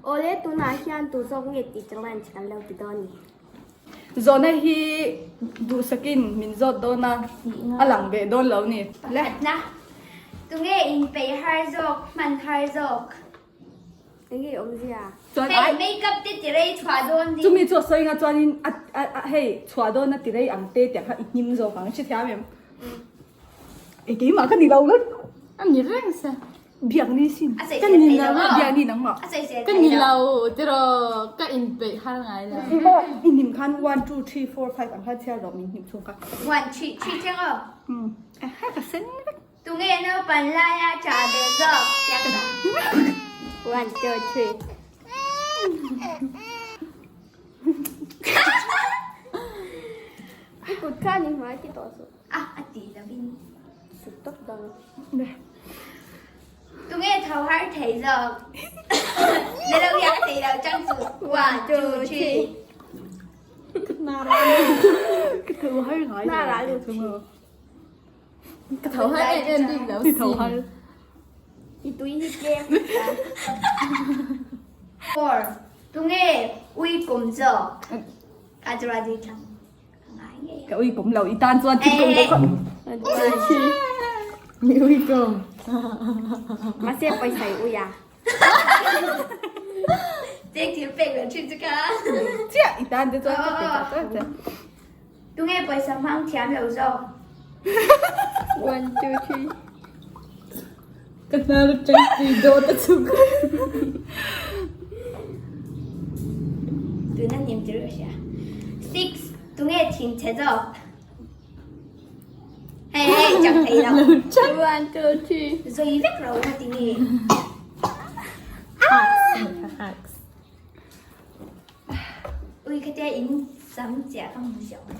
Awle tunah hian tu zawk nge tih challenge kan lo ti dawn ni. Zawhna hi duhsakin min zawt dawn a, a lang ve dawn lo ni. Pakhatna, tunge inpeih har zawk, hman har zawk? Enge awmzia? Chuan Hei makeup te ti rei chhuah dawn ding. Chumi chu a sawi nga chuanin a a hei chhuah dawn a ti rei ang te tiang kha i hnim zawk ang, hrethiam em? Ei keimah ka ni lo lat. A ni reng se. Biak ni sin. A sawi Ka sel ni thei lo lo aw. Biak ni nangmah. A sawi sel Ka thei ni lo. lo tiraw ka inpeih har ngai lo. I hnim khan one two three four five ang khan chhiar rawh min hnim chhung kha. One three three thleng aw. Umm ha ka sen vek. Tunge naupan laia cha bel zawk chiang ta. One two three. I kut kha ni hmai ti tawh suh. A a ti lovin. Sut tawp dang. Tunge tho har thei zawk. Ni lo hian a thei lo chang chu. One two three. Ka tho har ngai Na ra lu thi. Ka tho har em em bik lo Ti tho har. I tui hi tlem. Four. Tunge ui kum zawk. Ka chu ra dui thang. Ka ui kum lo i tan chuan thil kum bawk a. Mi ui kum. Mahse pawisa i ui a. Cheng thil pek lo thin chu ka. Chiah i tan te chuan ka pe ta ta ta. Tunge pawisa hmang thiam lo zawk. One two three. Ka hnar atang tui dawt a chhuk. Tuna hnim chu ka hria. Six, tunge thin che zawk? Hei hei, chak thei lo. One, two, three. Zui vek ro na ti nge. Hacks. Ui khatia in sam chiah ka hmu ziah awm.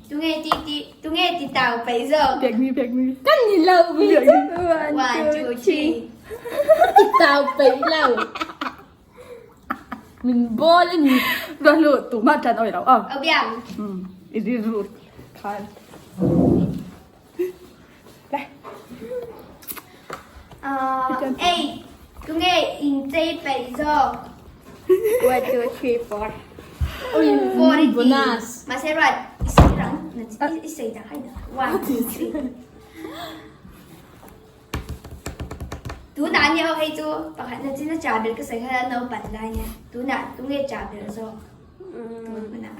Tunge ti ti tunge ti tau peih zawk. Pek ni pek ni. Ka ni lo mi chu. One two three. Ti tau peih lo. Min bawl a ni. Chuan lu tumah tan awi lo a. Au biak. Um i rilru khan. Le. Eight tunge inchei peih zawk. One two three four. Four i ti. Bonus. Mahse ruat i sawi rang i sawi dak hai dak. One two three. Tunah nia aw hei chu pakhat na chin a cha ber ka sawi kha naupan lai nia. Tunah tunge cha ber zawk. Tun hunah.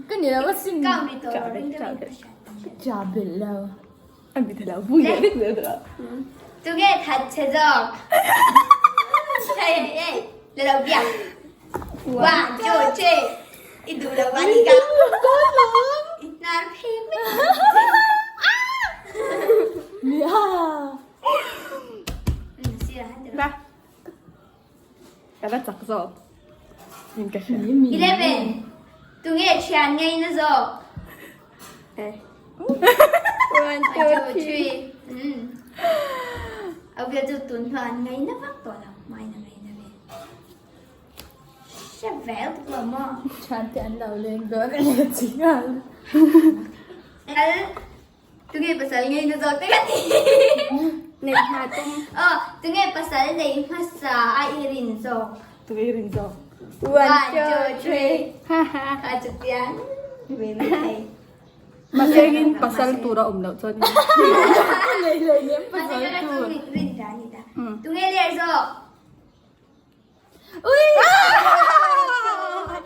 Ka ni lo a sin. Ka cha belh lo. Tunge that che zawk. Hei hei hei. La lo biak. One two three. I duh lo va ni ka. I hnar phek vek. Mia. Ba. Ka la chak zawk. In ka hria. 11. Tunge thian ngei na zawk? Eh. One, two, three. Au bia chu tun hnuah an ngei na vak tawh lo. Mai na ngei na ve. Hre vel tuk lo maw? Thian te an lo leng dawn a ni chi nghal. Al Tunge pasal ngei na zawk te ka ti. Nei hma tum. Aw, tunge pasal nei hmasa a i rin zawk? Tunge i rin zawk? One, two, three. Kha chu pian ve mai thei. Mahsengin pasal tur a awm loh chuan. Nei leh nem pasal Mahse ka tur. chu rin ta ni ta. Tunge ler zawk? Ui!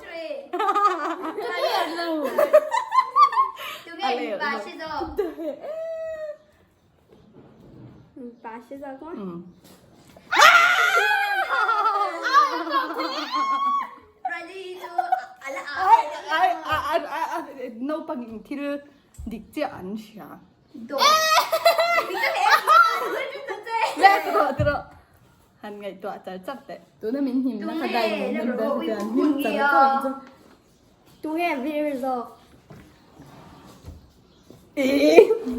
Three. Ka ler lo. Tunge mipa si zawk? Mipa si zawk maw? Rally chu ala a. Ai ai ai naupang in thil dik chiah an hria. Le tiraw tiraw. Han ngaihtuah char char teh. Tuna min hnim na kha dai min hnim dawn te an hnim char char ang chu. Tunge vir zawk?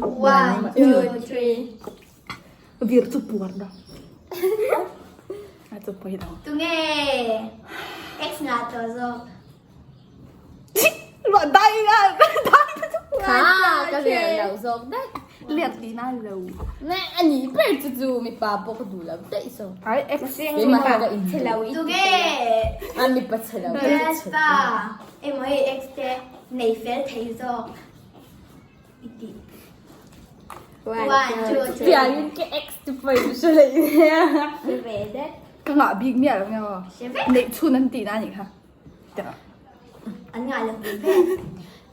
One, two, three. Vir chu puar da. A chu pawi lo. Tunge ex nga tawh zawk? Ruah dai nga dai. Kha. ler lo zawk daih. Ler ti na lo. Ne ani ber chu chu mipa pawh ka duh lo daih so. Ai ex Keimah hi ka in Chhe lo i Tu nge? A mipa chhe lo ka chu chhe. Pa emaw hei ex te nei fel thei zawk i ti. One, One, two, two, three. Piangin ka ex te pawh in hre leh nia. Hre ve det. Ka ngah bik miah lo nia aw. Hre vek. Neih chhun an tih na anih kha. An ngah lo ve ve.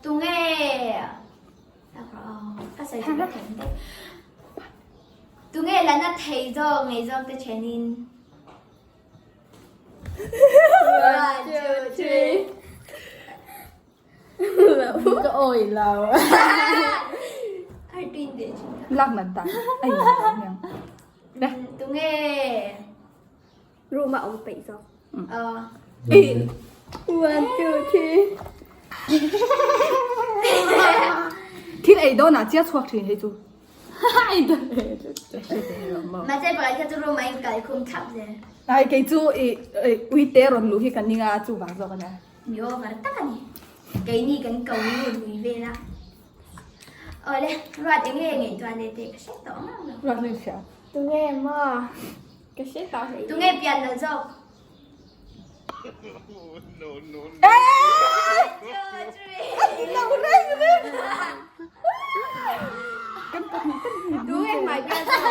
Tu nge? Ka sawi chu ka thei daih. Tu nge la na thei zawk ngei zawk te thenin. One, two, three. Ka awi lo. Har tuin de chu. Lak nat dan ai niang. Tu nge? Room a awm peih zawk. Ờ. One, two, three. Thil ei dawn ah chia chhuak thin hei chu. Ai da ve. Mahse pakhat kha chu room ah in kal khum thlap zel. Ai kei chu i ui te rawn luh hi ka ning a chu vang zawk a nia. Mi over tak a ni. Keini kan ko lut lui vel a. Awle, ruat eng nge ngaihtuah leh teh ka hre tawh ang lo. Ruat lui hria. Tunge maw? Ka hre tawh hlei. Tunge pian lo zawk? Tunge hmai pian zawk?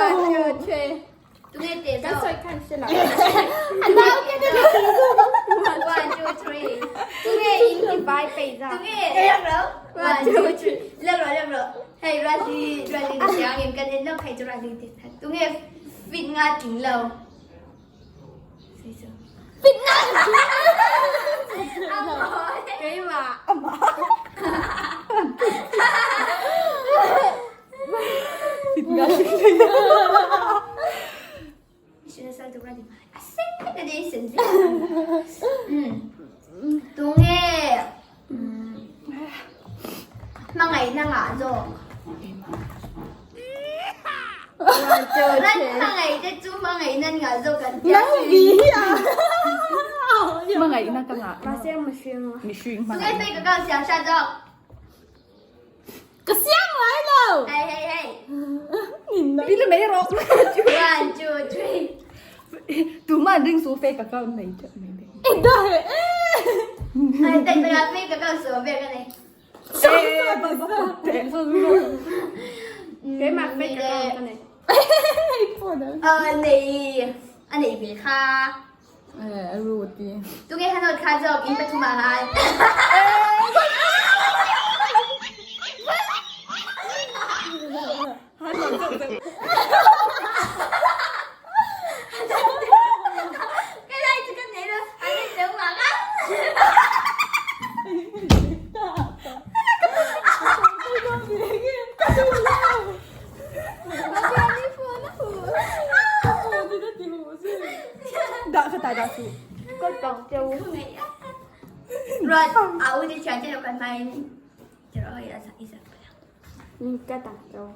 One, two, three. Tunge te Kan zawk? sawi khan hre lo. One, two, three. Tunge in Ti vai peih zawk. Tunge lak lo. One, two, three. Lak rawh, lak rawh. Hei Ruatli, Ruatli na siang em kan en lawk hei chu Ruatli te. Tunge fit nga tling lo. Fit nga. Keimah. Fit nga tling lo. Tunge hmangaihna ngah zawk. Hmangaih te chu hmangaihna ngah zawk kan tia. Nang vi hi a. Hmangaihna ka ngah. Mahse mihring. Mihring Tunge hmangaihna. fake account siam hrat zawk. Ka siam ngai lo. Hey hey hey. Pil mai rawh. One, two, three. Tuman ring su fake account nei teuh mai mai. E da he e. Ai tak tak fake account su ber ka nei. Eh, ba ba te so so. Keimah fake account ka nei. Ờ nei a nei ve kha. Eh, Ruti. Tunge hanot kha zawk in pathum ah khan. Cái này chỉ cần nhảy thôi, anh ấy giống mà á. Dah ka tai dah su. Ka tawng cheu. Rồi, áo đi chán cho nó còn may. Rồi, là sao isa. Ka tawng cheu.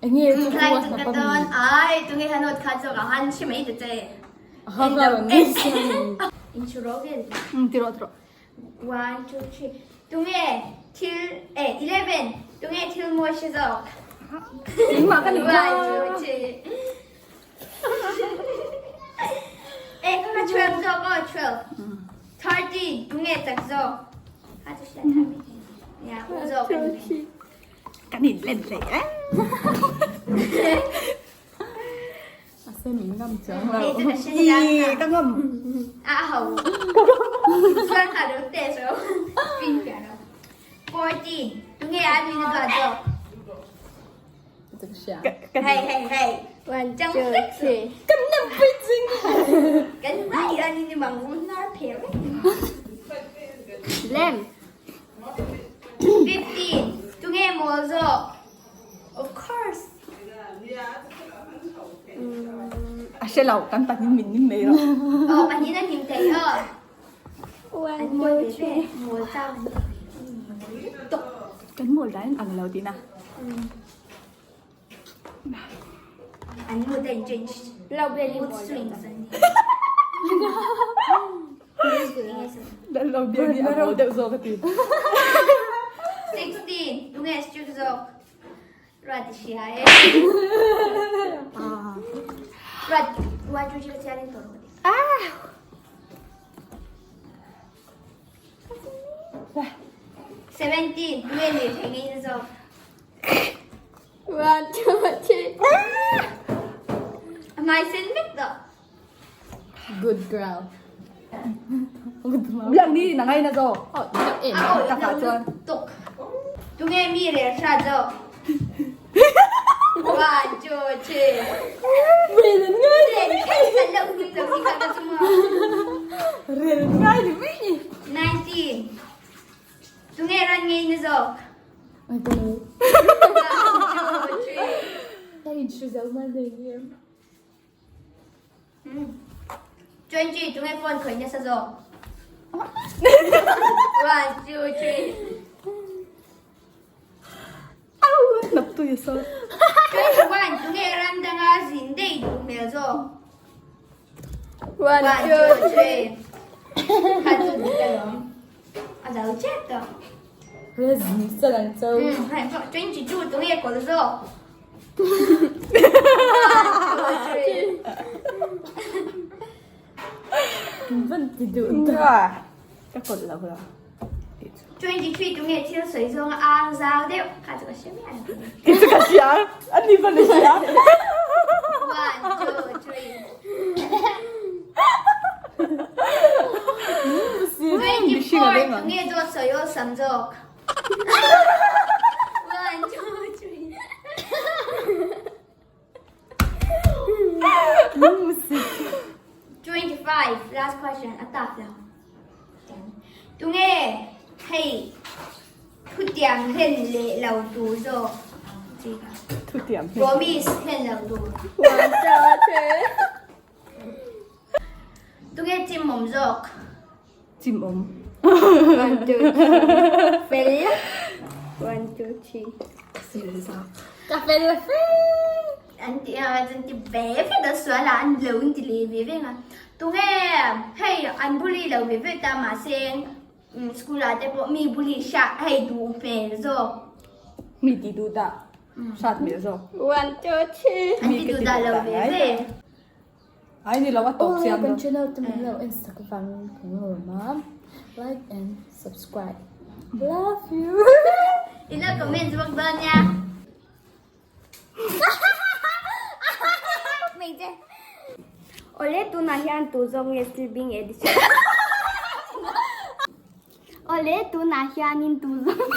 Enge chu Lai huat tu na ka pa ton, mi. ai, tu nghe hanot kha zawk ah han shi mai ta che. Ha ka ron ni si. Inchurogen. Ti rawh ti rawh. One, two, three. Tunge thil eh 11. Tunge thil mawi hre zawk. Engmah ka ni One, two, three. Eh, ka 12 zawk aw, 12. 13. Tunge chak zawk. Ha chu hriat thar mai thei. Ya, u zawk a ni mai. Kan in len hlei eh. A se min ngam chiang lo. Hei chu ka hre chiang Ih, ka ngam. A ho. Chuan kha ro te so. Pin piah ro. 14. Tunge a nui na duat zawk. Chu ka hria. Hei hei hei. One, Chang two, fix. three. Kan nem pui ching. Kan vai a ni ni mang nar phe vek. Lem. 15. Tunge mawl zawk. Of course. A hre lo, kan pahnih min nim mai rawh. Aw, pahnih na hnim thei aw. One, An mawl two, ve ve. three. Mawl chau an ni. Kan mawl dan ang lo tih na. An mood a in change. Lo bel i Mood mawl swings an ni. Lo biak hi a mawl deuh zawk a ti. 16. 19 tunge strict zawk? Ruat i hria e. Ruat, 1, 2, 3 ka chiarin tawh rawh. Ah! 17 tunge lirthei ngei na zawk? 1, 2, 3. A hmai sen vek tawh. Good girl. Biak ni na ngai na zawk. Oh, biak em. A awi Takah lo chuan. lutuk. Tunge mi rel hrat zawk? 1, 2, 3. Rel an ngai. Rel kher kan lo hlim lo hi kha ka chunga. Rel an ngai ni mai ni. 19. Tunge ran ngei na zawk? I don't know. 1, 2, 3. Ka inhre zo mal nei em. 20 tunge phone khawih nasa zawk? 1, 2, 3. Au! Nap tui a sawi. 21 tunge ram danga zin daih duh hmel zawk? 1, 1, 2, 2, 3. Kha chu dik alawm. A zo chet tawh. Rezin sal an cho. 22 tunge kawlh zawk? Van ti duh ta. Ka kawlh lo la. 23 tunge thil sawi zawng a ang zau deuh kha chu ka hria miah lo. Kei chu ka hria a ni van i hria. 1 2 3 24 tunge dawt sawi awlsam zawk. 1, 2, 3. 25 last question a tak lo. Tunge hei thutiam hlen leh lo tur zawk chi kha. Thutiam hlen. Promise hlen lo tur. 1, 2, 3. Tunge chimawm zawk. Chimawm. 1, 2, 3. Fel. 1, 2, 3. Ka fel la fe. An ti a chuan ti ve ve ta sual a an lo in ti leh ve ve nga. Tunge hei an bully lo ve ve ta mahse school ah te pawh mi bully hriat hei duh hmel zawk. Mi ti duh dah hriat hmel zawk. 1, 2, 3. An ti duh dah lo ve ve. Ai ni lo a tawp chiang Kan lo. channel te min lo en sak vang kan lawm a like and subscribe love you. I lo comment bawk dawn nia. Hmeichhe. Awle tunah hian tu zawk nge sleeping edition. Awle tunah hianin tu zawk.